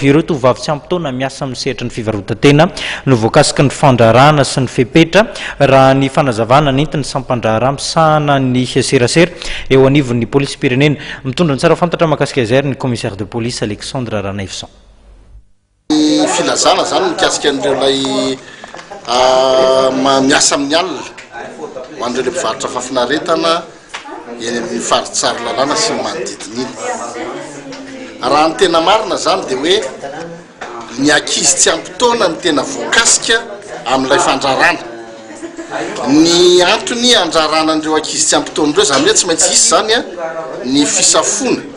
Ireo tovovavy tsy ampy taona miasa amin'ny sehatry ny fivarotan-tena no voakasiky ny fandraharahana sy ny fepetra, raha ny fanazavana nentin'ny sampan-draharaha misahana ny serasera eo anivon'ny polisim-pirenena. Mitondra ny tsara fantatra mahakasika izay ary ny commissaire de police Alexandre Ranaivoson. Ny filazana izany mikasika an'ireo ilay miasa amin'ny alina ho an'ireo ilay mpivarotra fahafinaretana, eny amin'ny faritra Tsaralalàna sy ny manodidina iny. Raha ny tena marina izany dia hoe ny ankizy tsy ampy taona no tena voakasika amin'ilay fandrarana. Ny antony handrarana an'ireo ankizy tsy ampy taona ireo, izany hoe tsy maintsy hisy izany ny fisafoana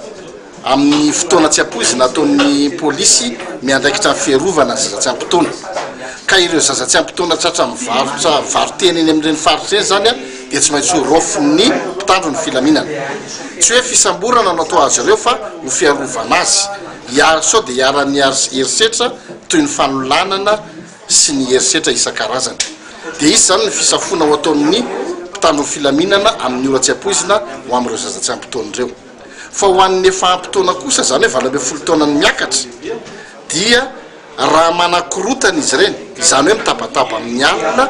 Amin'ny fotoana tsy ampoizina ataon'ny polisy miandraikitra ny fiarovana ny zaza tsy ampy taona. Ka ireo zaza tsy ampy taona tratra mivarotra varo-tena eny amin'ireny faritra ireny izany dia tsy maintsy ho raofin'ny mpitandro ny filaminana. Tsy hoe fisamborana no atao azy ireo fa ho fiarovana azy hiaro sao dia hiharan'ny herisetra toy ny fanolanana sy ny herisetra isan-karazany. Dia hisy izany ny fisafoana ho ataon'ny mpitandro ny filaminana amin'ny ora tsy ampoizina ho amin'ireo zaza tsy ampy taona ireo. Fa ho an'ny efa ampy taona kosa, izany hoe 18 taona no miakatra, dia raha manakorotana izy ireny, izany hoe mitabataba amin'ny alina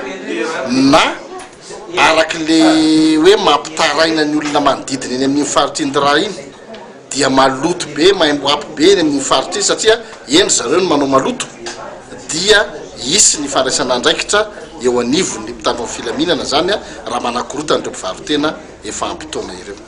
na araka ilay hoe mampitaraina ny olona manodidina eny amin'iny faritra iny raha iny, dia maloto be, maimbo apy be eny amin'iny faritra iny satria eny ry zareo no manao maloto, dia hisy ny fandraisana andraikitra eo anivon'ny mpitandro ny filaminana izany raha manakorotana ireo mpivaro-tena efa ampy taona ireo.